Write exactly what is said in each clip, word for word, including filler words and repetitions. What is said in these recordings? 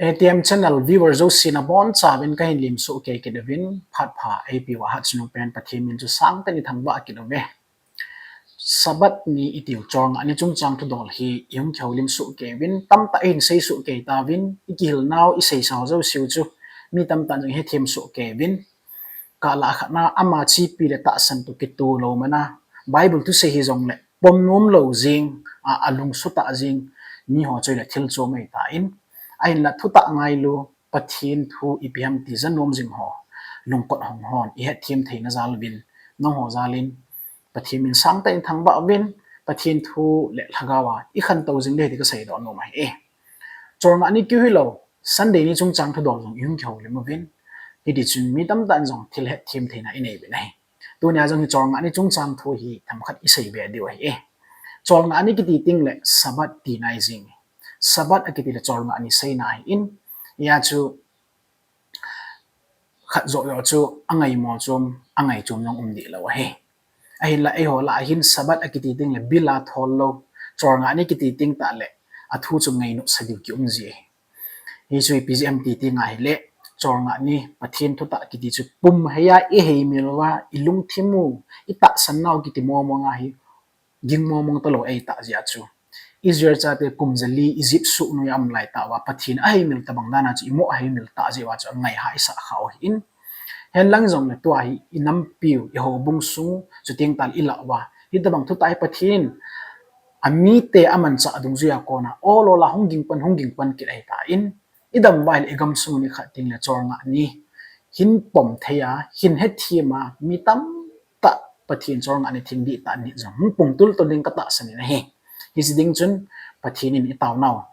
A T M channel viewer jouse nabonchauvin kahin lemsoh kei kit uvin, phat pha eipeuva Hatchungnungpen Pathen min chu sangtah in ithangvah kit uve. Sabbath ni itiu cholngah ni chungchang thudol hi ihung kihoulim soh kei uvin, tamtah ihin sei soh kei tauvin, ikihilnau, iseisau jouseu chu mi tamtah in jong ihethem soh kei uvin. Kala khatna ama chepi le tahsan toh kitoh lou mana, Bible thusei hijongle pom nom lou jing, a, alung sutah jing, miho chu ahile thil chom ahitan, ahinla thutah ngailu, Pathen thu ipi ham ti janom jing ho, lungkot hong hon ihethem theina jal uvin, nangho jal in Pathen min sangtah in thangvah uvin, Pathen thu le lhagao a ikhantou jing ding ahi ti kaseidoh nom ahi. Cholngah ni keu hilou, Sunday ni chungchang thudol jong ihung kihoulim uvin, hitichun mi tamtah in jong thil hethem theina inei uvin ahi. Tunia jong hi cholngah ni chungchang thu hi themkhat isei be diu ahi. Cholngah ni kiti tengle Sabbath tina ahi jing. Sabbath akiti le cholngah ni seina ahin, hia chu khat joh joh chu angaimo chom, angaichom jong um deh lou ahi. Ahinla eiho lah a hin Sabbath akiti tengle bil a thol lou, cholngah ni kiti teng tahle athu chu ngainop sa diu kium ji ahi. Hichu ipi jeh ham ti tengle, cholngah ni Pathen thutah kiti chu pum hei a iheimil uva, ilungthim u, itahsan nau kiti mong mong a hi ging mong mong talou eitah jeh a chu, Israel chate kum jali Egypt soh noiya aum lai tah uva Pathen aheimil tobang dan a chu imo aheimil tah jeh uva chu angaihah isah khah u ahin. Henlang jongle tua hi inampiu, ihoubung sung, chuteng tahle ilah uva hitobang thutah hi Pathen in amite amanchah dungjuia kona ol ol a hung ging pan, hung ging pan kit ahitan, idam uva ahile igamsung u nikhat tengle cholngah ni hin pom thei a, hin hethem a, mi tamtah Pathen cholngah ni theng dihtah ni jong hung pung tultul ding katahsan in ahi. Hiche ding chun Pathen in itaonau,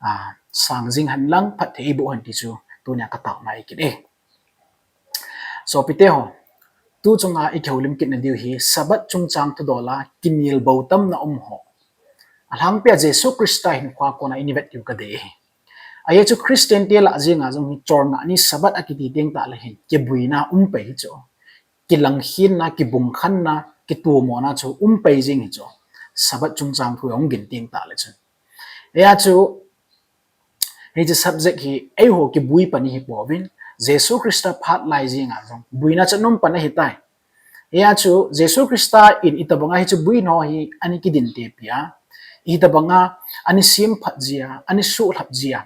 a, sang jing henlang, phatthei eiboh hen ti chu tunia kataona ahi kit e. Sopite ho, tu chunga ikihoulim kitna diu hi Sabbath chungchang thudol a kinel bou tamna um ho, alhangpia Jesu Christa hinkhoa kona ina vet diu kadei ahi. Ajeh chu Christian te lah jenga jong hi cholngah ni Sabbath akiti teng tahle hin kibuina um pei chu, kilangkhenna, kibungkhenna, kitomona chu um pei jing hi chu, Sabbath chungchang thu hung gin teng tahle chun. Hia chu, hiche subject hi eiho kibui pan ihipouvin, Jesu Christa phat lai jenga jong buina chu ana um pan ahitai. Hia chu Jesu Christa in itobanga hiche buina ho hi ana kidintepi a, itobanga ana semphat jia, ana suhlhap jia,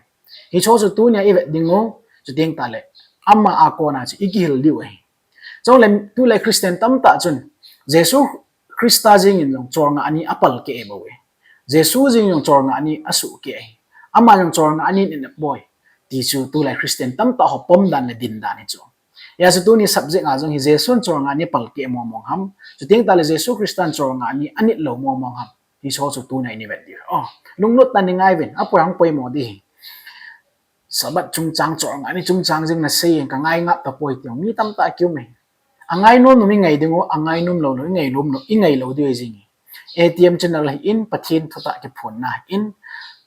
hicheho chu tunia ivet dingu, chuteng tahle ama a kona chu ikihil diu ahi. Chule tulai Christian tamtah chun Jesu Christa jeng in jong cholngah ni apalkeh bou e, Jesu jeng jong cholngah ni asuhkeh ahi, ama jong cholngah ni in anitboi, ti chu tulai Christian tamtah ho pom dan le din dan hi chu. Hia chu tuni subject a jong hi Jesun cholngah ni apalkeh mong mong ham, chuteng tahle Jesu Christan cholngah ni anitlou mong mong ham, hicheho chu tunia ina vet diu. O, lunglut tah in neingaiyuvin, apoi hung poimo ding ahi. Sabbath chungchang, cholngah ni chungchang jeng nasei in kangai ngap tapoi tiu mi tamtah kium e. Angainom nom ingai dingu, angainom lou lou ingai lou, ingai lou diu ahi jing e. A T M channel hi in, Pathen thutah kiphonna in,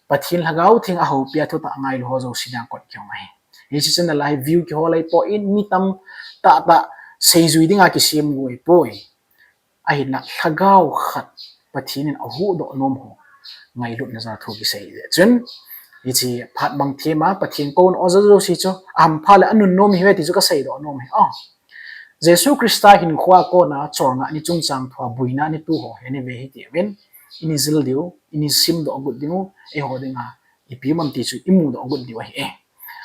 Pathen Lhagao Theng a houpia thutah ngailu ho jouse dinga kot kihong ahi. Hiche channel a hi view kihol ahipoi, mi tamtah tah seijui dinga kisem gu ahipoi. Ahinla lhagao khat Pathen in ahuhdoh nom ho ngailutna jal thu kisei jeh chun, hiche phat bang thema Pathen kouna o jouse chu ahampha le anunnom ihiuve ti chu kaseidoh nom ahi. O, Jesu Christa hinkhoa kona cholngah ni chungchang thua buina ana tu ho hi ina ve hitiuvin, ina jil diu, ina simdoh got dingu, eiho dinga ipi um am ti chu imudoh got diu ahi.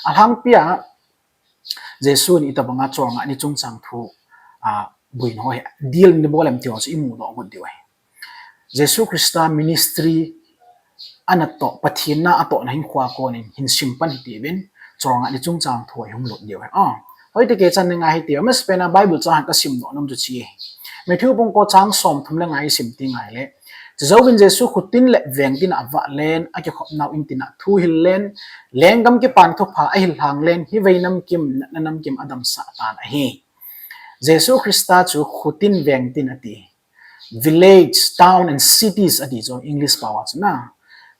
Alhangpia Jesun itobanga cholngah ni chungchang thu, a, buina ho hi deal ina bol em ti ho chu imudoh got diu ahi. Jesu Christa ministry anatoh, Pathen na atohna hinkhoa konin hin sim pan hitiuvin, cholngah ni chungchang thu hi hung lut diu ahi. O, hoitah kei chan neingai hitiuve, amasapen a Bible chang kasimdoh nom chu hiche ahi. Matthew bung ko chang somthum le nga isim tengle, chujouvin Jesu khotin le vengtin a avahlen, akikhopnau intin a thuhillen, lenggam kipan thupha ahillhanglen, hivei namkim, natna namkim adamsah tan ahi. Jesu Christa chu khotin vengtin ati. Village, town and cities ati chu English pao a chu na.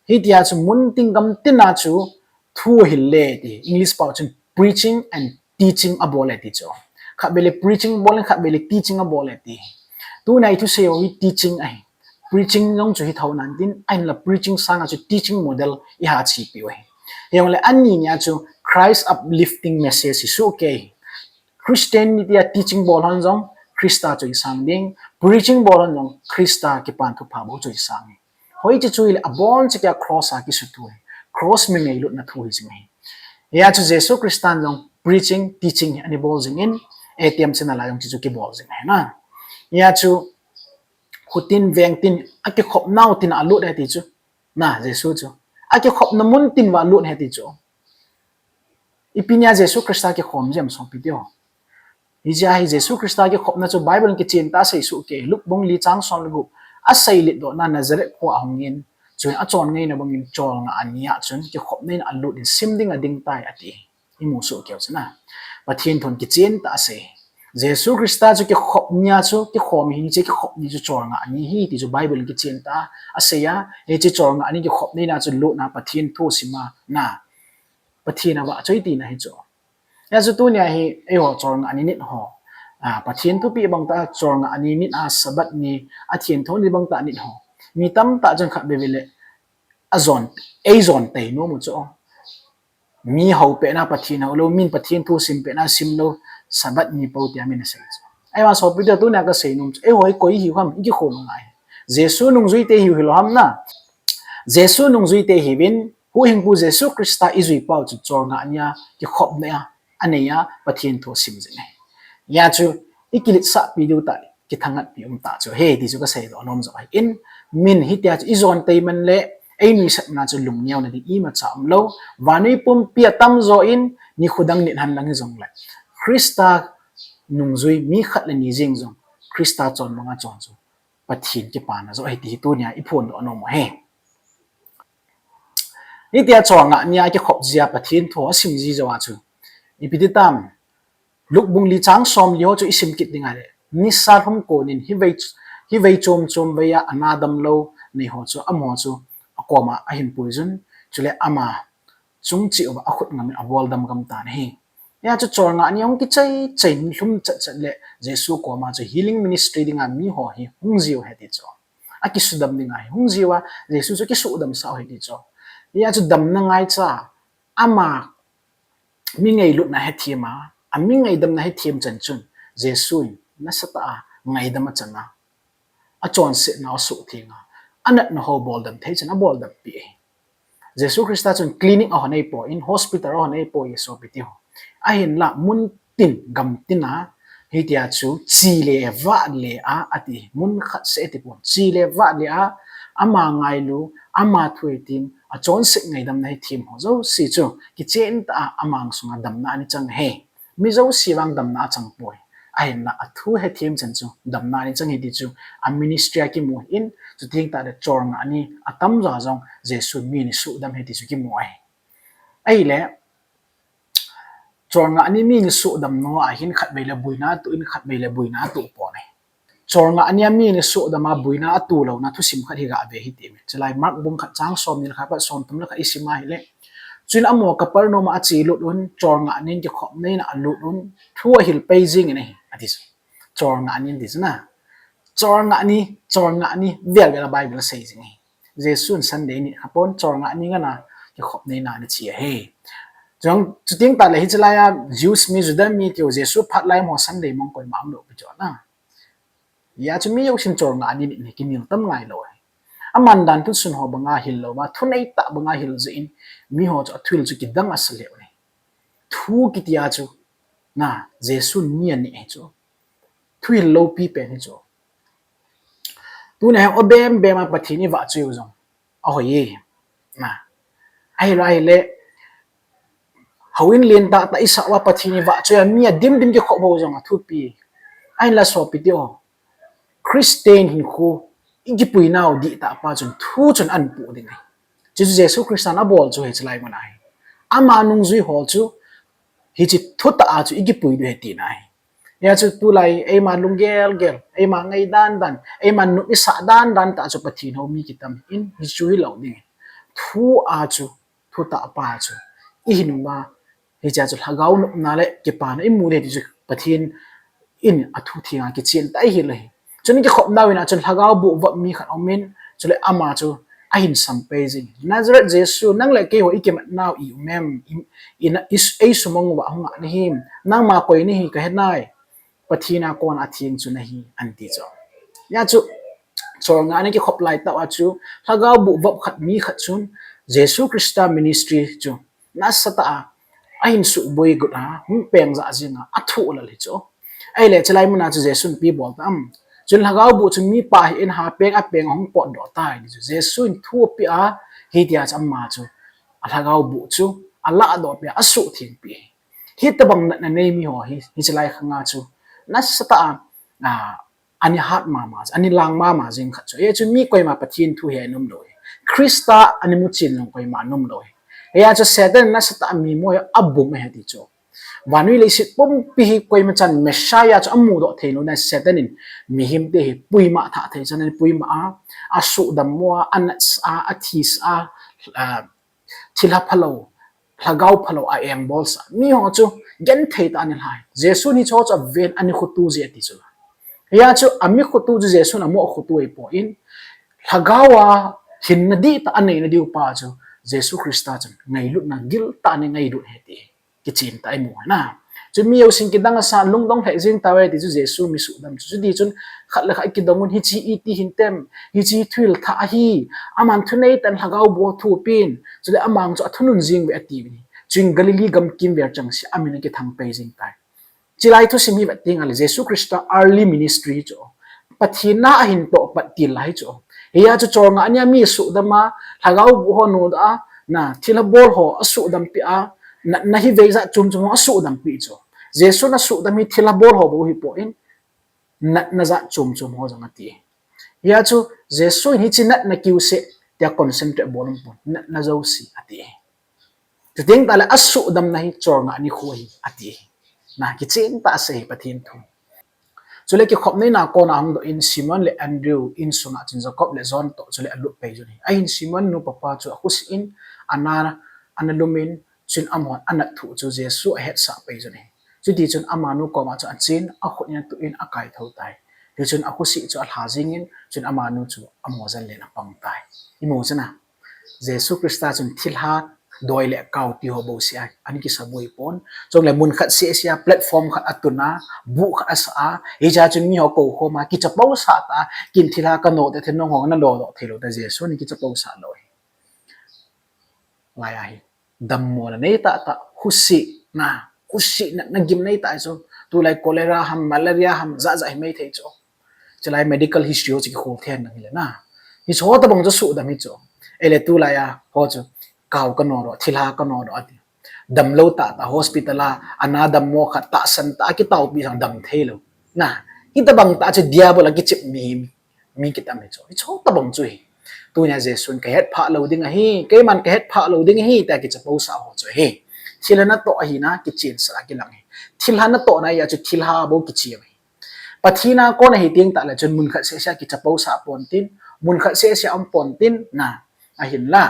Hitia chu muntin gamtin a chu thu ahille ti. English pao chun preaching and teaching abole ti chu. Khatvei le preaching abole, khatvei le teaching abole ti. Tunia ithusei u hi teaching ahi. Preaching jong chu hithou nan tin, ahinla preaching sanga chu teaching model iha chepiu ahi. Hijongle ani nia chu Christ uplifting message hi soh kei. Christianity a teaching bol hon jong Christa chu i sang ding, preaching bol hon jong Christa kipan thupha bou chu i sang. Hoiche chu hile abon cheh a cross a kisutu hi. Cross mi ngailutna thu hi jing hi. Hia chu Jesu Christan jong preaching, teaching hi ana bol jing in, A T M channel a jong chu kibol jing hi na. Hia chu khutin vengtin akikhopnau tin a lut e ti chu. Na, Jesu chu. Akikhopna mun tin uva lut e ti chu. Ipi nia Jesu Christa kikhom jia em sopi teho. Hijeh a hi Jesu Christa kikhopna chu Bible in kichen tah a asei soh kei, Luke bung li chang som le gup. Asei letdohna Nazareth khoa ahung in, chun achon ngaina bangin cholngah ni a chun kikhopna in alut in sim ding ading tai ati. Imu soh kei u chu na. Pathen thun kichen tah a asei. Jesu Christa chu kikhop nia chu, kikhom hi hiche kikhop ni chu cholngah ni hi ti chu Bible in kichen tah a asei a, hiche cholngah ni kikhopna in a chu lutna Pathen thu sim a na. Pathen avahchoi tina hi chu. Hia chu tunia hi eiho cholngah ni nit ho. A, Pathen thupeh bang tah cholngah ni nit a Sabbath ni, athientho ni bang tah nit ho. Mi tamtah chun khat veve le ajon, eijon tei nom u chu. Mi hou pehna Pathen hou lou, min Pathen thu sim pehna sim lou, Sabbath ni pou tia min asei chu. Ahivang sopi teho tunia kasei nom chu, eiho hi koi ihiu ham, ikikhol u ngai. Jesu nungjui te ihiu hilou ham na. Jesu nungjui te ihiuvin, huhhingpu Jesu Christa ijui pau chu cholngah nia kikhopna a anei a Pathen thu asim jing e. Hia chu ikiletsahpi diu tah, kithangatpi um tah chu ahi ti chu kasei doh nom joh ahi in, min hitia chu ijon tei man le einuisat man a chu lungneona ding imacha umlou. Vannoi pumpi atamjo in nikho dang nit henlang hijongle Christa nungjui mi khat le ni jeng jong Christa chon banga chon chu Pathen kipana joh ahi ti hi tunia iphondoh nom u ahi. Hitia cholngah nia kikhop jia Pathen thu asim ji jou a chu ipi ti tam. Luke bung li chang som li ho chu isim kit ding ahile, nisa lhum konin hivei, hivei chom chom vei a ana damlou nei ho chu amaho chu akoma ahin puijun, chule ama chung cheh uva akhut ngamin aboldam gam tan ahi. Hia chu cholngah ni ahung kichai chai lhum chat chat le Jesu koma chu healing ministry dinga miho hi hung jiu ahi ti chu. Akisudam dinga hi hung jiu a, Jesu chu kisudamsah u ahi ti chu. Hia chu damna ngaicha, ama mi ngailutna hethem a, ami ngaidamna hethem chan chun Jesu in nasatah a ngaidam achan a, achonsetnau asuhtheng a, anatna ho boldam thei chan aboldampi ahi. Jesu Christa chun clinic ahon eipoi in, hospital ahon eipoi e sopi teho. Ahinla mun tin gam tin a hitia chu che le vah le a ati, mun khat seh atipon, che le vah le a, ama ngailu, ama thu hetin, achonset ngaidamna hethem ho jouse chu kichen tah a amang sunga damna ana chang ahi. Mi jouse vang damna achang poi. Ahinla athu hethem chan chu damna ana chang ahi ti chu a ministry a kimu in, chuteng tahle cholngah ni atamjo jong Jesu mi ana sudam ahi ti chu kimu ahi. Ahile cholngah ni mi ana sudam nau ahin khatvei le boina atoh in, khatvei le boina atoh pon ahi. Cholngah nia mi ana sudam a boina atoh louna thusim khat hi gave hite. Chulai Mark bung khat chang somni le khat apat somthum le khat isim ahile, chuin amaho Capernaum a achelut un, cholngah nin kikhopna in a alut un, thu ahil pei jengin ahi, ati chu. Cholngah nin ti chu na. Cholngah ni, cholngah ni, vel vel a Bible asei jing ahi. Jesu in Sunday ni khapon cholngah ni ngana kikhopna in a ana che ahi. Chuteng tahle hiche laiya Jews mi, Juda mi tiu Jesu phat lai amaho Sunday mong koima umlou pi chu na. Hia chu mi jousen cholngah ni nit hi kimil tam ngailou ahi. Aman dan thusun ho banga hil louva, thuneitah banga hil jeh in, miho chu athuhil chu kidang asa lheh u ahi. Thu kitia chu, na, Jesun mi aneh ahi chu. Thuhil loupi pen ahi chu. Tuni hin abem bem a Pathen ivahchoi u jong ahoi e. Na, ahilou ahile, houin lentah tah isah uva Pathen ivahchoi a mi adim dim kikhop ho jong athupi. Ahinla sopi teho, Christian hinkho ikipuinau dihtah pa chun thu chun ahin poh ding ahi. Chuchu Jesu Christan abol chu hiche lai mun ahi. Ama nungjui ho chu hiche thutah a chu ikipui diu ahi tina ahi. Hia chu tulai eima lunggel gel, eima ngaidan dan, eima nop isah dan dan tah chu Pathen hou mi kitam in, hichu hilou ding ahi. Thu a chu, thutah pa chu ihin uva, hichea chu lhagao nopna le kipana imu ding ahi ti chu Pathen in athu thenga kichen tah ihil ahi. Chun kikhopnau in a chun lhagao boh vop mi khat aumin, chule ama chu ahin sampei jing. Nazareth Jesu, nang le keiho ikimat nau i um em? I, i, i, eisumang uva hung a nahi. Nangma koi nahi kahe nai. Pathen a kona atheng chu nahi, ati chu. Hia chu, cholngah ana kikhop lai tah a chu, lhagao boh vop khat mi khat chun, Jesu Christa ministry chu nasatah a ahin suboi got a, hung peng jah jing a, athu lal hi chu. Ahile, chulai mun a chu Jesun ipi abol tam? Chun lhagao boh chu mipa hi in ha peng a peng a hung potdoh tai, ti chu. Jesun thu apeh a, hitia chu ama chu, alhagao boh chu, alahdoh peh a, asuhtheng peh. Hitabang natna nei miho hi, hiche lai khang a chu, nasatah a, a, ana hat mama, ana lang mama jing khat chu. Hia chu mi koima Pathen thu hi anom lou hi. Christa ana muchen jong koima anom lou hi. Hia chu Satan nasatah a mi mo hi abum ahi ti chu. Vannoi leiset pumpi hi koima chan Messiah chu amudoh thei lou na Satan in mihemte hi puima thah thei chan ana puima a, asuhdam mo a, anatsa a, athisa a, a, thilha phalou, lhagao phalou a engbolsa. Miho chu genthei tah a ana lhai. Jesun hicheho chu aven ana khoto ji ati chu. Hia chu ami khoto chu Jesun amo khoto ahipoi. Lhagao a hinna dihtah a neina diu pa chu Jesu Christa chun ngailutna giltah a ana ngailut ahi ti kichen tah a imu ahi na. Chu mi jousen kidang asa lungdong lheh jing tauve ti chu Jesu mi suhdam chu. Chutichun khat le khat kidong un hiche iti hintem, hiche thil thah ahi, aman thunei tah in lhagao boh thu apen, chule amang chu athunun jing uve ati uve. Chuin Galilee gam kimvel chengse a amin akithang pei jing tai. Chulai thusim hi vet teng le Jesu Christa early ministry chu. Pathen a ahin tohpat til lai chu. Hia chu cholngah nia mi suhdam a, lhagao boh ho nodoh a, na thilha bol ho asuhdam peh a, na, natna hi veijat chom chom ho asuhdam peh chu. Jesun asuhdam hi thilha bol ho bou ahipoi, natna jat chom chom ho jong ati. Hia chu Jesun hiche natna kiu seh tia concentrate bol um pon, natna jouse ati. Chuteng tah le asuhdamna hi cholngah nikho ahi ati. Na kichen tah a asei hi Pathen thu. Chule kikhop neina a kona hung doh in Simon le Andrew insunga chun Jacob le John toh chule alut pei jun ahi. Ahin Simon nu papa chu akhosih in ana, ana lum in, chun amahon anat thu chu Jesu ahetsah pei jun ahi. Chutichun amanu koma chu achen, akhut in atuh in akaithou tai. Hichun akhosih chu alha jing in, chun amanu chu amaho jen len apang tai. Imu chu na. Jesu Christa chun thilha doi le kao ti ho bou seh a ana kisaboi pon. Chule mun khat seh seh a platform khat atun a, buh khat asa a, hichea chun miho akoukhom a, kichapousah tah a, ken thilha kanodoh te, nangho nalodoh thei lou tah, Jesun kichapousah lou ahi. Lai ahi. Dammona nei tah tah, khosihna, khosihna, na gim nei tah chu. Tulai cholera ham, malaria ham, jat jat hi mai thei chu. Chulai medical history ho chu kikhol thei nang hile na. Hicheho tabang chu suhdam hi chu. Ahile tulai a ho chu, kao kanodoh, thilha kanodoh ati. Damlou tah tah hospital a, ana dammo khat tahsan tah a kitaopi sang dam thei lou. Na, hitabang tah chu diabol a kichep mi, mi kitam hi chu. Hicheho tabang chu ahi. Tunia Jesun kahetphah lou ding ahi, keiman kahetphah lou ding ahi, tia kichapousah ho chu ahi. Thilha natoh ahina, kichensah a kilang ahi. Thilha natohna ahi a chu thilha bou kichep ahi. Pathen a kona ahi teng tah le chun mun khat seh seh a kichapousah pon tin, mun khat seh seh a um pon tin, na, ahinla.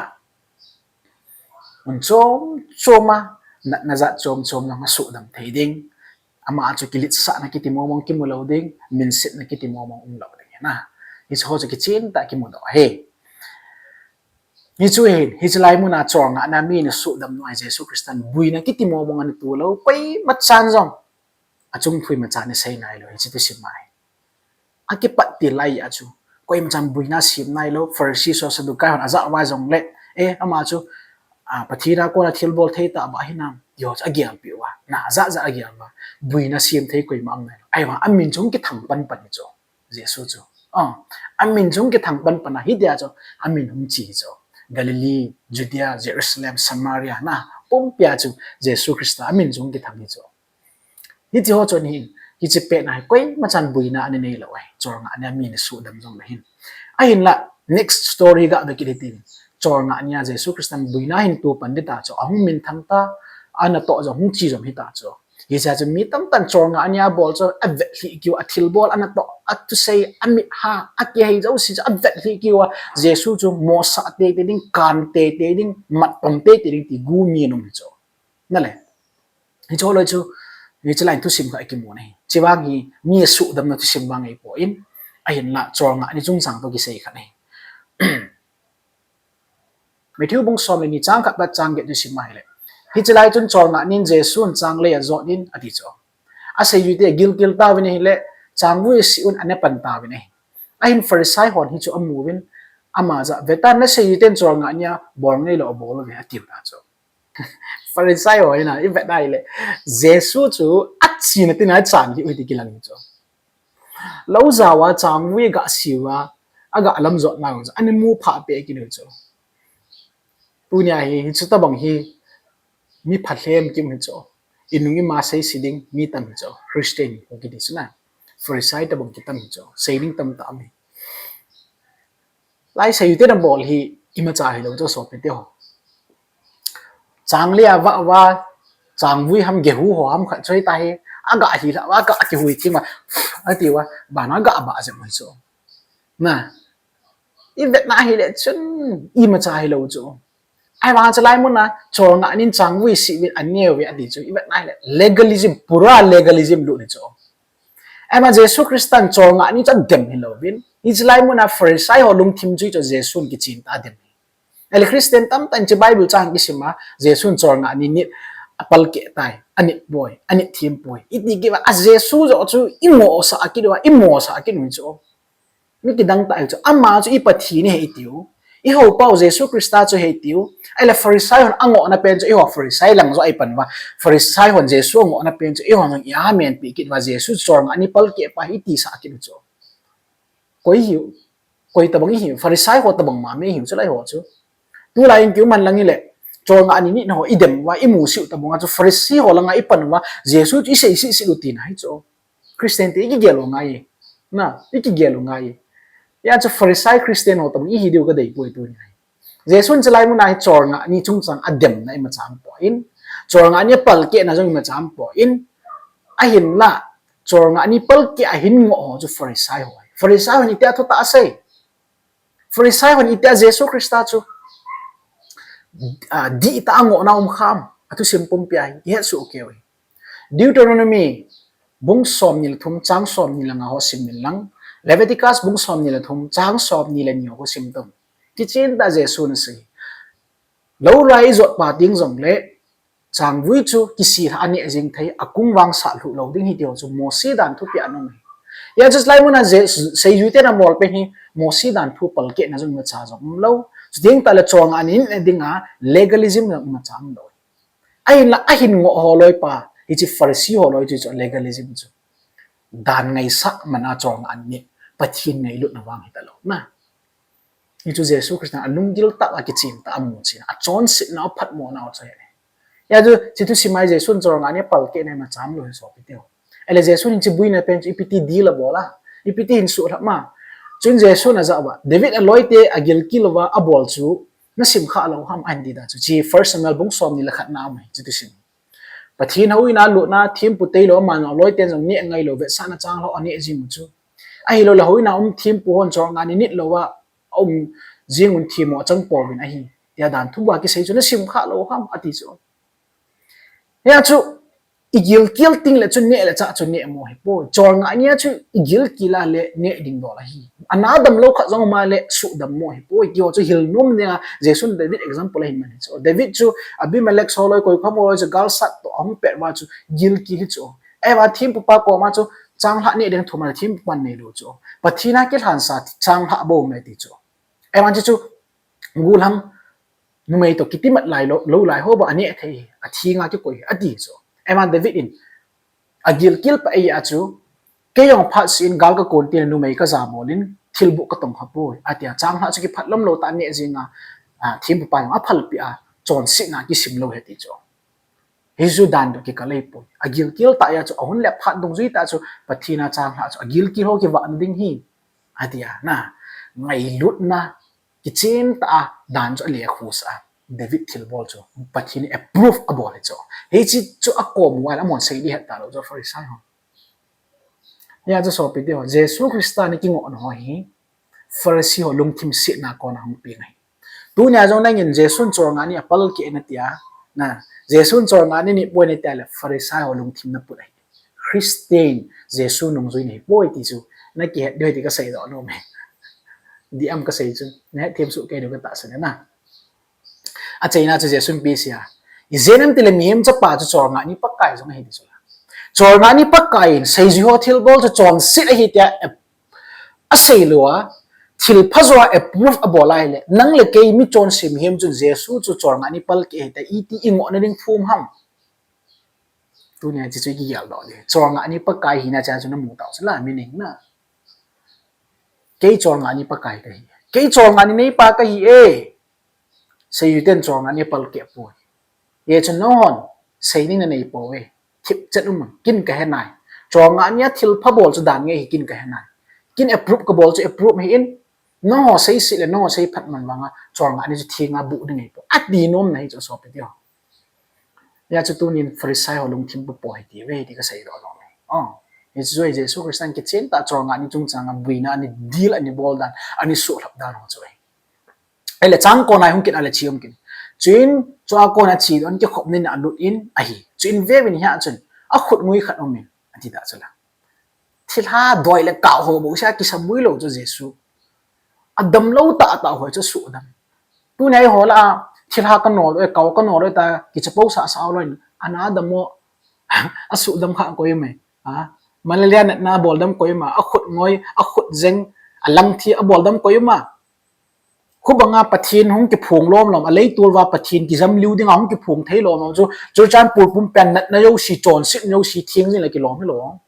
Mun chom chom a, natna jat chom chom jong asuhdam thei ding. Ama chu kiletsahna kiti mong mong kimu lou ding, minsetna kiti mong mong um lou ding ahi na. Hicheho chu kichen tah a kimudoh ahi. Hichu ahin, hiche lai mun a cholngah nia mi ana suhdam nau a Jesu Christan boina kiti mong mong ana to lou, koima chan jong achung thu ima chan ana sei nai lou, hiche thusim a ahi. Akipat til lai a chu, koima chan boina sem nai lou, Pharisee ho, Sadducee ho, ajah uva jongle, eh, ama chu, a, Pathen a kona thilbol thei tah bou ahi nam, ti ho chu agel peh uva, na, ajah jat agel uva, boina sem thei koima um nai lou. Ahivang amin chu hung kithang pan pan hi chu, Jesu chu. A, amin chu hung kithang pan pan a, hitia chu, amin hung che hi chu. Galilee, Judea, Jerusalem, Samaria, na, pumpia chu, Jesu Christa amin chu hung kithang hi chu. Hiche ho chu ahin, hiche pet na hi koima chan boina ana nei lou ahi, cholngah nia mi ana suhdam jongle hin. Ahinla, next story ga vet kit hitin. Cholngah nia Jesu Christan boina ahin to pan ding tah chu, ahung minthang ta, anatoh jong hung che jom hita chu. Hichea chu mi tamtah in cholngah nia bol chu, avet lhih kit uva, athilbol, anatoh, athusei, amit ha, akihei jouse chu, avet lhih kit uva, Jesu chu mosah teitei ding, kan teitei ding, mat tom teitei ding ti gu mi ana um hi chu. Nale. Hichu loi chu, hiche lai thusim khat akimu ahi. Hiche vang hi, mi asuhdamna thusim vang ahipoi. Ahinla, cholngah ni chungchang toh kisei khat ahi. Matthew bung som le ni chang khat pat chang get chu sim ahile, hiche lai chun cholngah nin Jesun changlei ajot in ati chu. Aseijui te agilkel tauvin ahile, changvui asih un ana pan tauvin ahi. Ahin Pharisai hon hichu amu uvin, ama jah, vetan, naseijui ten cholngah nia bol ngeilou abol uve, atiu ta chu. Pharisai ho hina, ivet ahile, Jesu chu achena tina chan hi u hiti kilang hi chu. Lou jao a changvui aga siu a, aga lamjot nau chu, ana mu phah peh kit u chu. Tunia hi, hichu tobang hi, mi phalhem kim hi chu. Inung ima seise ding mi tam hi chu. Christian ho kiti chu na. Pharisai tobang kitam hi chu. Sei ding tamtah um hi. Lai seijui ten abol hi imacha hilou chu sopi teho. Changlei a vah uva, changvui ham gehu ho ham khat chu hita hi, aga hilha uva, aga kihui thim a, ati uva, bana aga bah jep u hi chu. Na, ivet na hile chun imacha hilou chu. Ahivang chulai muna cholngah nin changvui sih uvin aneo uve ati chu, ivet na hile legalism, pura legalism lut hi chu. Ahivang Jesu Christan cholngah ni chu adem hilouvin, hiche lai muna Pharisai ho lungthim chu hichu Jesun kichen tah a adem hi. Ahile Christian tamtah in hiche Bible chang kisim a, Jesun cholngah ni nit apalkeh tai, anit poi, anit them poi, iti kit uva, a Jesu joh chu ingohsah kit uva, imosah kit u hi chu. Mi kidang tah hi chu, ama chu i Pathen ahi itiu, ihou pau Jesu Christa chu ahi itiu. Ahile Pharisai hon angohna pen chu, eiho Pharisai lang joh a ipan uva, Pharisai hon Jesu angohna pen chu, eihon jong i amen peh kit uva, Jesu cholngah ni palkeh pa hi itisah kit u chu. Koi hiu, koi tobang ihiu, Pharisai ho tobang mama ihiu chu lai ho chu. Tulai in kium hen lang hile, cholngah ni nit ho idem uva, imusit u tobang a chu Pharisai ho langa ipan uva, Jesu chu isei sihsih u tina hi chu. Christian te ikigel u ngai. Na, ikigel u ngai. Hijeh chun Pharisai Christian ho tobang ihi diu kadei poi tunia hi. Jesun chulai muna hi cholngah ni chungchang ademna imacha aumpoi. Cholngah ni apalkehna jong imacha aumpoi. Ahinla, cholngah ni palkeh a hin ngoh ho chu Pharisai ho ahi. Pharisai hon itia thutah asei. Pharisai hon itia Jesu Christa chu, ah, dihtah a ngohna um kham, athusim pumpia hi ihetsoh kei u hi. Deuteronomy bung somni le thum chang somni le nga ho sim in lang, Leviticus bung somni le thum chang somni le ni ho sim tun. Kichen tah a Jesun asei. Lou lai ijot pa ding jongle, changvui chu kisilha a neh jing thei, akung vang sah lhuh lou ding hi tiho chu Mosi dan thupeh a um hi. Hijeh chun lai muna Jesu, seijui ten abol pen hi Mosi dan thu palkehna jong imacha jong umlou. Chuteng tahle cholngah ni nit dinga legalism jong imacha umlou. Ahinla ahin ngoh ho loi pa, hiche Pharisai ho loi chu, chu legalism chu. Dan ngaisah mana cholngah ni nit, Pathen ngailutna vang hitalou na. Hichu Jesu Christan alunggil tah a kichen tah a amu chen, achonsetna, aphatmona u chu ahi. Hijeh chun hiche thusim a Jesun cholngah ni palkehna imacha umlou hi sopi teho. Ahile Jesun hiche boina pen chu ipiti deal abol a, ipiti hin suhlhap ma. Chun Jesun ajah uva, David aloite agilkel uva abol chu nasim kha lou ham, ahin ti da chu. Hiche First Samuel bung somni le khat na um hi, hiche thusim. Pathen houin a lutna thempu tailou, aman aloiten jong neh ngailou, vetsahna changlhah a aneh jing u chu. Ahilouleh houin a um thempu hon cholngah ni nit louva aum jing un themmo achang pouvin ahi, tia dan thumna kisei chu nasim kha lou ham, ati chu. Hijeh chun igilkel tengle chun neh le chah chu nehmo ahipoi. Cholngah nia chu igilkel a le neh ding dol ahi. Ana damlou khat jong um a le sudammo ahipoi. Tiho chu hilnom dinga Jesun David example ahin man hi chu. David chu Abimelech ho loi, koikhom ho loi chu galsat toh ahung pet uva chu gilkel hi chu. Ahivang thempupa koma chu changlhah neh ding thum a le thempupan neilou chu. Pathen a kilhansa changlhah bou me ti chu. Ahivang chu chu golhang numei toh kitimat lai lou, lou lai ho bou aneh thei, athenga kikoi ati chu. Ahivang David in agilkel pa ahi a chu, kei jong phatseh in gal kakon tin numei kaja bol in thilboh katong khapoi, atia changlhah chu kiphatlom lou tah a neh jinga, a, thempupa jong aphalpeh a, chonsetna kisim lou ahi ti chu. Hichu dan toh kikal ahipoi. Agilkel tah a chu, ahun le phat dungjui tah chu, Pathen a changlhah chu agilkel ho kivahna ding ahi, atia na. Ngailutna kichen tah a dan chu alekhusa a, David thilbol chu Pathen in approve abol hi chu. Hiche chu akom uva le amahon sei ding ahet talou chu Pharisai ho. Hijeh chun sopi teho, Jesu Christa na kingohna ho hi Pharisai ho lungthim setna a kona hung peng ahi. Tunia jong nangin Jesun cholngah ni apalkeh natia, na, Jesun cholngah ni nit poi natia le Pharisai ho lungthim naput ahi. Christian, Jesu nungjui nahipoi ti chu nakihet diu ahi ti kasei doh nom e. Dih am kasei chu, nahet them soh kei diu katahsan e na. Achaina chu Jesun ipi asei a, ijeh inem itile mihem chapa chu cholngah ni Pakai jong ahi ti chu la. Cholngah ni Pakai in seijui ho thilbol chu chonset ahi tia asei lou a, thilpha joh a approve abol a ahile, nang le kei michonse mihem chun Jesu chu cholngah ni palkeh ahi tia iti ingoh nading phum ham? Tunia hiche chu ikigel doh ding. Cholngah ni Pakai hina cha chu namu tau chu la, meaning na. Kei cholngah ni Pakai kahi. Kei cholngah ni neipa kahi e. Seijui ten cholngah ni apalkeh poi. Hijeh chun nanghon sei ding nanei pouve. Thipchet um, kin kahe nai. Cholngah ni a thilpha bol chu dan nge ahi kin kahe nai. Kin approve kabol chu approve ahi in. Nangho seiset le nangho seiphat man vanga cholngah ni chu thenga buh ding ahipoi, ati nom na hi chu sopi teho. Hijeh chun tunin Pharisai ho lungthim popo hite uve ti kasei doh nom e. Hiche chu Jesu Christan kichen tah cholngah ni chungchanga boina ani deal, ani bol dan, ani suhlhap dan ho chu ahi. Ahile chang kona hung kit a le che um kit in. Chuin chua kona che doh in kikhop nin alut in ahi. Chuin veuvin hia chun akhut ngui khat umin, ati tah chu la. Thilha doi le kah ho bou sea kisabui lou chu Jesu. Adamlou tahtah ho chu suhdam. Tunia eiho lah a thilha kano lou e, kau kano lou e tia kichapousah sah lou in, ana dam o, asuhdam kha koi um e. Malaria natna aboldam koi um a, akhut ngoi, akhut jeng, alangthi aboldam koi um a. Khubanga Pathen hung kiphong lomlom, aleitol uva Pathen kijam liu dinga hung kiphong thei lomlom chu Churachandpur pumpi a natna jouse, chonsetna jouse theng jing le kilom hilou.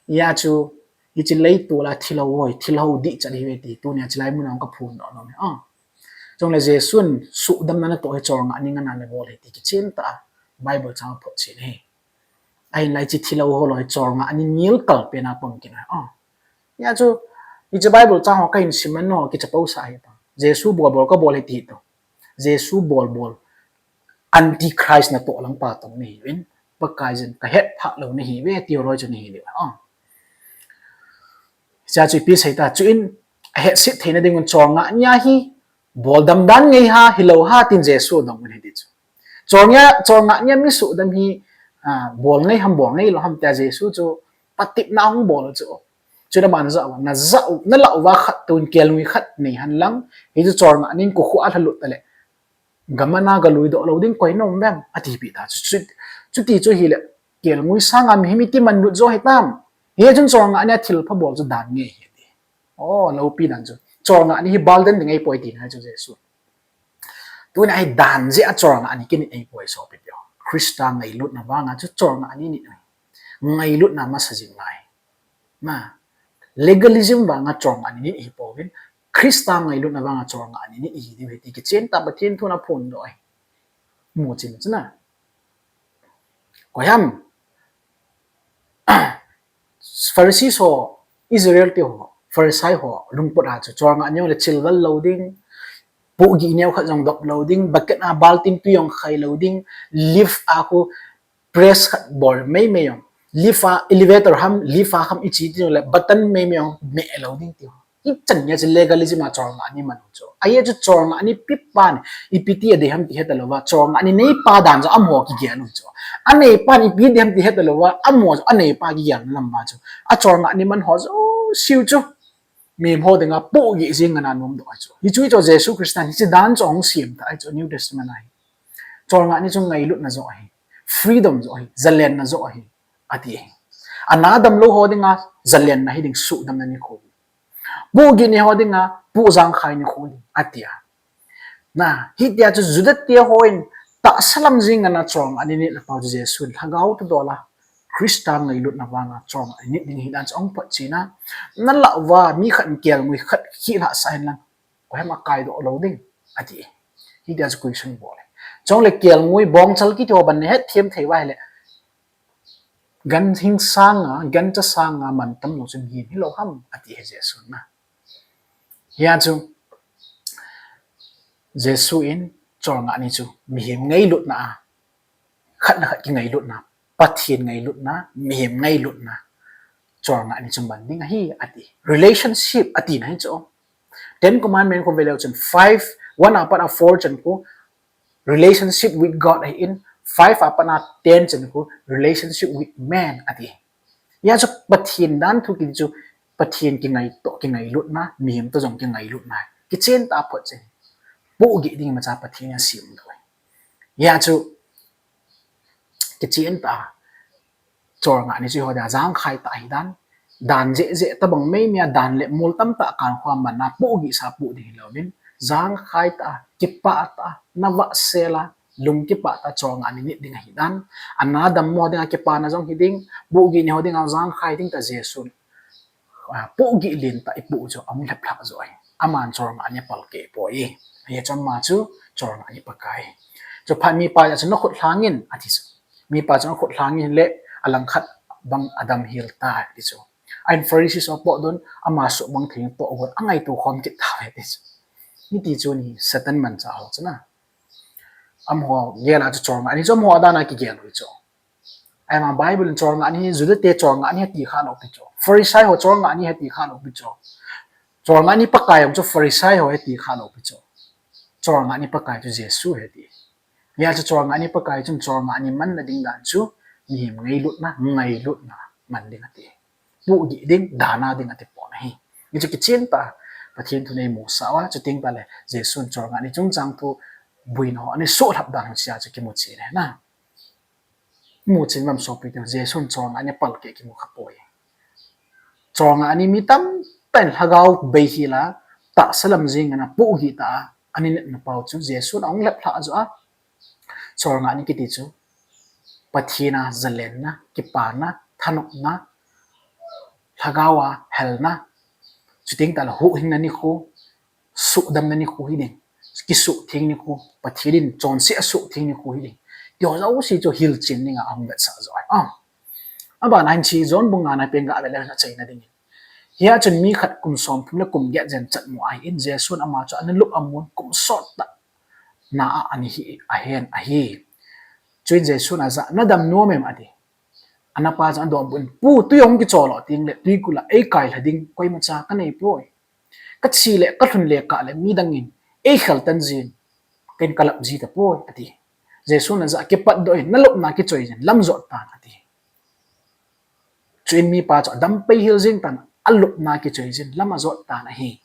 Hijeh chun hiche leitol a thilhou hoi, thilhou dihchat ahiuve ti tunia chulai muna hung kaphon doh nom e. Chule Jesun suhdamna natoh hi cholngah ni ngana le bol ahi ti kichen tah a Bible chang aphotchen ahi. Ahinla hiche thilhou holou hi cholngah ni nilkal pena pang kit ahi. Hijeh chun hiche Bible chang ho kahin sim a nangho kichapousah hih tan. Jesu bolbol kabol ahi ti hih tan. Jesu bolbol Antichrist natoh langpa tong nahiuvin, Pakaiyin kahetphah lou nahiuve ti loi chu nahi diu. Hichea chu ipi sei ta, chuin ahetset theina dingun cholngah nia hi boldam dan ngei ham, hilou ham tin Jesu adong un ahi ti chu. Cholngah, cholngah nia mi suhdam hi bol ngei ham, bol ngeilou ham tia Jesu chu patepna ahung bol chu. Chuna ban jah uva, najah u, nalah uva khat toh in kelngoi khat nei henlang, hichu cholngah nin kokhuh a lhalut tale gamana galuidoh lou ding koi na um em, atipeh ta chu. Chuti chu hile, kelngoi sanga mihem iti manlut jo hitam? Hichun cholngah nia thilpha bol chu dan ngei ahi ti. O, loupi dan chu cholngah ni hi bal den ding ahipoi tina chu Jesu. Tuna hi dan jeh a cholngah ni kinit ahipoi sopite. Christa ngailutna vanga chu cholngah ni nit ahi. Ngailutna masa jing ngai. Legalism vanga cholngah ni nit ahipouvin, Christa ngailutna vanga cholngah ni nit ahi diu ahi ti kichen tah a Pathen thun aphondoh ahi. Muchen chu na, koiham, Pharisee ho, Israel te ho, Pharisee ho lungput a chu cholngah ni le chilval lou ding, pohgih neo khat jong dop lou ding, bucket a baltin tui jong khai lou ding, lift a khu press khat bol meimei jong, lift a, elevator ham, lift a ham iche ti jongle button meimei jong meh lou ding ti ho. Hichan nia chu legalism a cholngah ni man u chu. Ajeh chu cholngah ni pipan, ipi ti adei ham ti hetalouva, cholngah ni neipa dan chu amaho kigel u chu. Aneipan ipi dei ham ti hetalouva, amaho chu aneipa kigelna lam uva chu acholngah ni man ho jouseu chu mihem ho dinga pohgih jing ngana nomdoh ahi chu. Hichu chu Jesu Christan hiche dan chu ahung semtah ahi chu New Testament a hi. Cholngah ni chu ngailutna joh ahi, freedom joh ahi, jalenna joh ahi, ati ahi. Ana damlou ho dinga jalenna hiding, suhdamna nikho. Pohgih nei ho dinga pohjang khai nikho ding, ati a. Na, hitia chu Juda te hon tahsa lam jing ngana cholngah ni nitna pau chu Jesun lhagao thudol a, Christa ngailutna vanga cholngah ni nit ding ahi dan chu ahung photchen a, nalah uva mi khat in kelngoi khat khih lhahsah henlang, koiham akaidoh lou ding, ati. Hitia chu question bol e. Chule kelngoi bongchal kiti ho ban nahetthem thei uva ahile, ganhing sanga, gancha sanga mantam lou chu mihem hilou ham, ati ahi Jesun na. Hia chu Jesu in cholngah ni chu mihem ngailutna a, khat le khat kingailutna, Pathen ngailutna, mihem ngailutna, cholngah ni chu man ding ahi ati. Relationship atina hi chu. Ten Commandment khu veleu chun five, one a pat a four chan khu relationship with God ahin, five a pat a ten chan khu relationship with man ati. Hia chu Pathen dan thu kiti chu Pathen kingai toh kingailutna, mihem toh jong kingailutna kichen tah a photchen. pohgih ding imacha Pathen in asem lou. Hia chu, kichen tah a, cholngah ni chu eiho dinga jangkhai tah ahi dan, dan jehjeh tabang meimei a, dan le mol tamtah kankho a manna pohgih sa poh ding hilouvin, jangkhai tah a, kipah tah a, navahsel a, lung kipah tah a cholngah ni nit ding ahi dan, ana dammo dinga kipana jong hi ding, pohgih ni ho dinga jangkhai ding tah Jesun, ah, pohgih lentah ipoh chu ahung lheplhah joh ahi. Aman cholngah ni apalkeh poi. Hia chu ama chu cholngah ni Pakai. Chuphat mipa jeh a chu nakhut lhang in ati chu. Mipa chu nakhut lhang in le alangkhat bang adam hel tai ati chu. Ahin Pharisee ho potdoh in ama suhmang thei in tohgon angaito khom kit tauve ati chu. Hiti chu ni Satan manchah ho chu na. Amaho gel a chu cholngah ni chu amaho a dan a kigel u hi chu. Ahivangin Bible in cholngah ni hi Juda te cholngah ni ahi ti kha lou pi chu. Pharisee ho cholngah ni ahi ti kha lou pi chu. Cholngah ni Pakai jong chu Pharisee ho ahi ti kha lou pi chu. Cholngah ni Pakai chu Jesu ahi ti. Hia chu cholngah ni Pakai chun cholngah ni manna ding dan chu mihem ngailutna, ngailutna man ding ati. Pohgih ding, dana ding ati pon ahi. Hichu kichen tah a Pathen thu in eimusah uva, chuteng tah le Jesun cholngah ni chungchang thu boina ho ana sohlhap dan ho chia chu kimu chen ahi na. Mu chen uvem sopite, Jesun cholngah ni apalkeh kimu kha poi. Cholngah ni mi tamtah in lhagao beihel a, tahsa lam jeng in apohgih tah a, ana nitna pau chu Jesun ahung lheplhah joh a, cholngah ni kiti chu Pathen a jalenna, kipana, thanopna, lhagao a helna, chuteng tah le huhhingna nikho, suhdamna nikho hi ding, kisuhtheng nikho, Pathen in chonset asuhtheng nikho hi ding. Tiho jouse chu hilchen dinga ahung vetsah joh ahi. Ah. Abana hin hiche John bung nga na pen gavet le achaina dingin. Hia chun mi khat kum somthum le kum get jen chatmu ahin, Jesun ama chu ana lup amun, kum sot tah na a ana hi ahen ahi. Chuin Jesun ajah a, nadam nom em ati. Anapa chun adonbut in, Pu, twi hung kichol o teng le twikul a eikai lha ding koimacha kanei poi. Kache le kalhun le kah le midang in eikhel tan jin, ken kalap ji tapoi ati. Jesun ajah a, kipatdoh in, nalupna kichoi jin, lam jot tan ati. Chuin mipa chu adam pei hel jeng tan, alupna kichoi jin, lam ajot tan ahi.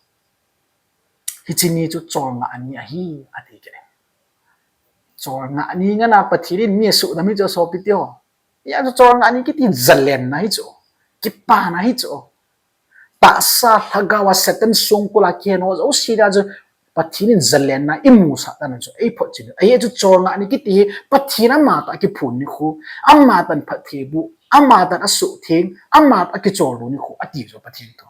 Hiche ni chu cholngah ni ahi, ati kit e. Cholngah ni ngen a Pathen in mi asuhdam hi chu sopite ho. Hia chu cholngah ni kiti jalenna hi chu. Kipana hi chu. Tahsa lhagao a Satan songkul a kihen ho jouse dia chu Pathen in jalenna imusah tan chu eiphotchet. Ahi chu cholngah ni kiti hi Pathen amatah kiphon nikho, amatah in phatthei boh, amatah in asuhtheng, amatah in akichol lou nikho ati chu Pathen thu.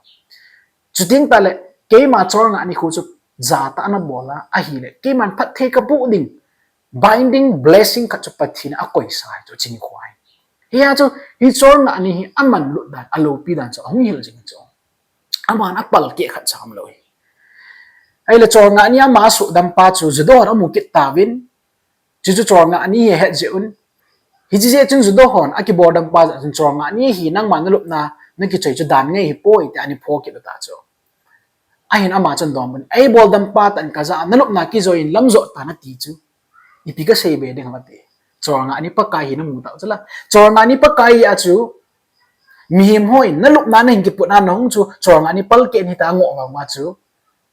Chuteng tah le keima cholngah nikho chu jatah a nabol a, ahile keiman phatthei kaboh ding, binding blessing khat chu Pathen in akoisa ahi chu hiche nikho ahi. Hia chu hi cholngah ni hi amanlut dan, aloupi dan chu ahung hil jing chu. Aman apalkeh khat cha umlou ahi. Ahile cholngah ni ama asuhdam pa chu Juda hon amu kit tauvin, chuchu cholngah ni ahi ahet jeh un, hiche jeh chun Juda hon akibol dam pa jeh chun cholngah ni ahi, nangma nalupna nakichoi chu dan ngai ahipoi tia ana pho kit u ta chu. Ahin ama chun adonbut in, eiboldam pa tah in kajah a, nalupna kijoi in lam jot tan ati chu, ipi kasei be ding ham ati. Cholngah ni Pakai hi namu tau chu la. Cholngah ni Pakai hi a chu mihem hon nalupna nahin kiput a nahung chu cholngah ni palkeh in hita ngoh vang uva chu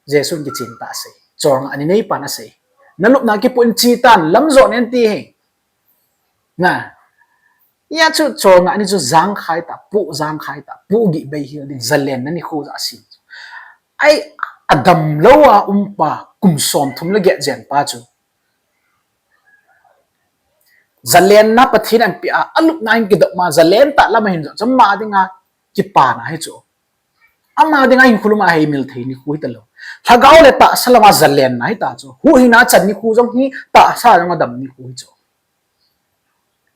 Jesun kichen tah asei. Cholngah ni neipan asei, nalupna kiput in che tan, lam jot in ati hi. Na, hia chu cholngah ni chu jangkhai tah, poh jangkhai tah, pohgih beihel ding, jalenna nikho jeh a asem. Ahi, adamlou a um pa, kum somthum le get jen pa chu jalenna Pathen in apeh a, alupna ahin kidop ma, jalen tah lam ahin jot chu ama dinga kipana hi chu. Ama dinga hinkho lum a heimil thei nikho hitalou. Lhagao le tahsa lama jalenna hita chu. Huhhingna achan nikho jong hi, tahsa jong adam nikho hi chu.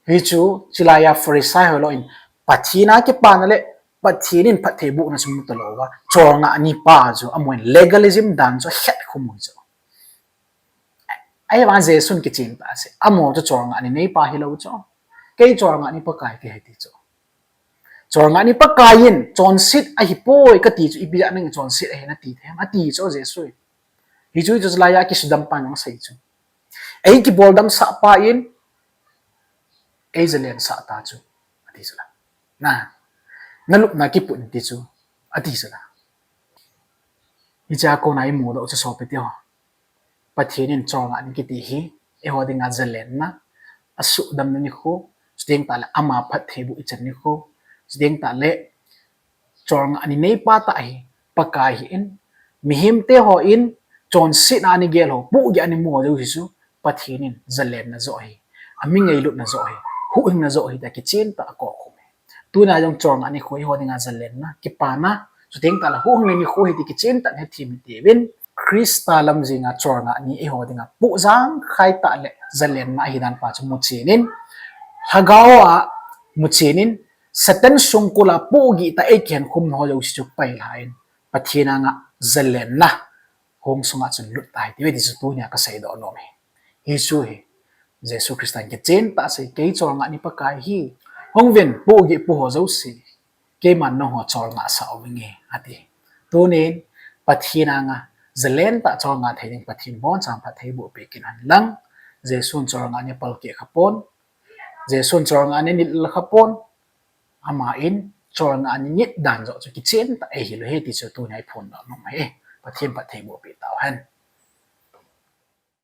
Hichu, chulai a Pharisee ho loi in, Pathen a kipana le Pathen in phatthei bohna chu mu talou va, cholngah ni pa chu amun legalism dan chu akhet khum u chu. Ahivangin Jesun kichen tah asei, amaho chu cholngah ni neipa hilou chu. Kei cholngah ni Pakai kahi ti chu. Cholngah ni Pakai in chonset ahipoi kati chu, ipi jeh a nang chonset ahi nati them, ati chu Jesun. Hichu, hichu chulai a kisudam pan jong asei chu. Ei kiboldam sah pa in, ei jalen sah ta chu, ati chu la. Na, nalupna kiput in ti chu, ati chu la. Hichea kona imudoh chu sopite ho. Pathen in cholngah ni kiti hi eiho dinga zalenna, asuhdamna nikho, chuteng tahle ama phattheiboh ichan nikho, chuteng tahle cholngah ni neipa tah hi Pakai ahin, mihemte hon chonsetna anagel ho, pohgih anamu ho jouse chu Pathen in zalenna joh ahi, ami ngailutna joh ahi, huhhingna joh ahi tia kichen tah a akokhum ahi. Tuna jong cholngah nikho eiho dinga zalenna, kipana, chuteng tahle huhhingna nikho ahi ti kichen tah in hethem hitiuvin, Christa lamjenga cholngah ni eiho dinga pohjang khai tah le zalenna ahidan pa chu muchen in, lhagao a muchen in, Satan songkul a pohgih tah a eikihenkhum ho jouse chu pailha in, Pathen anga zalenna hung sunga chun lut tahite ti chu tunia kaseidoh nom ahi. Hichu hi Jesu Christan kichen tah a asei, kei cholngah ni Pakai ahi. Hungvin, pohgih po ho jouse, keiman nangho cholngah sah uvinge, ati. Tunin Pathen anga zalen tah a cholngah thei ding Pathen in abonchan phattheiboh peh kit hen lang, Jesun cholngah ni apalkeh khapon, Jesun cholngah ni anit khapon, aman cholngah ni anit dan joh chu kichen tah a eihil u ahi ti chu tunia iphondoh nom ahi. Pathen in phattheiboh peh tauhen.